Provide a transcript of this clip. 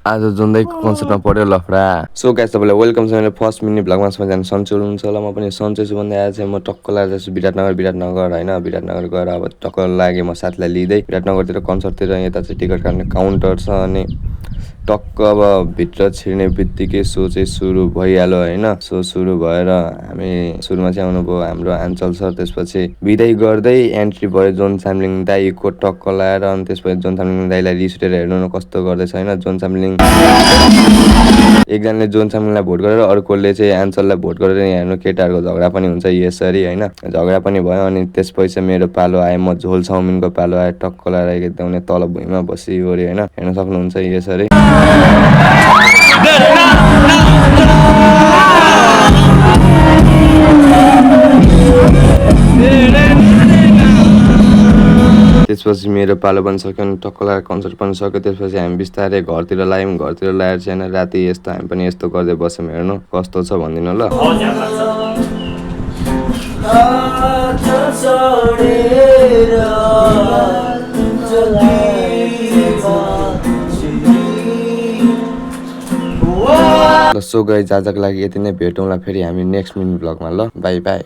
आज जुन्दैको कन्सर्टमा पऱ्यो लफडा। So guys तपाईँलाई वेलकम छ मेरो फर्स्ट मिनी भ्लगमा सबैजना सन्चै हुनुहुन्छ होला। म पनि सन्चै छु भन्दै आज चाहिँ म टक्क लागेर जान्छु विराटनगर होइन। विराटनगर गएर अब टक्क लागेँ म साथीलाई लिँदै विराटनगरतिर कन्सर्टतिर। यता चाहिँ टिकट काट्ने काउन्टर छ अनि टक्क अब भित्र छिर्ने बित्तिकै सो चाहिँ सुरु भइहाल्यो होइन। सो सुरु भएर हामी सुरुमा चाहिँ आउनुभयो हाम्रो आञ्चल सर, त्यसपछि बिदाई गर्दै एन्ट्री भयो जोन चामलिङ दाईको टक्क लाएर। अनि त्यसपछि जोन चामलिङ दाईलाई रिस उठेर हेर्नु न कस्तो गर्दैछ होइन। जोन चामलिङ एकजनाले जोन चामलिङलाई भोट गरेर अर्कोले चाहिँ आञ्चललाई भोट गरेर हेर्नु केटाहरूको झगडा पनि हुन्छ यसरी होइन। झगडा पनि भयो अनि त्यसपछि मेरो पालो आयो, म झोल चाउमिनको पालो आयो। टक्क लाएर एकदम तल भुइँमा बसी ओऱ्यो होइन। हेर्न सक्नुहुन्छ यसरी। त्यसपछि मेरो पालो पनि सक्यो अनि टक्क लगाएर कन्सर्ट पनि सक्यो। त्यसपछि हामी बिस्तारै घरतिर लाग्यौँ। घरतिर लगाएर चाहिँ राति यस्तो हामी पनि यस्तो गर्दै बस्यौँ। हेर्नु कस्तो छ भनिदिनु ल। ल सो गाइस आजको लागि यति नै, भेटौँला फेरि हामी नेक्स्ट मिनी भ्लगमा ल। By by.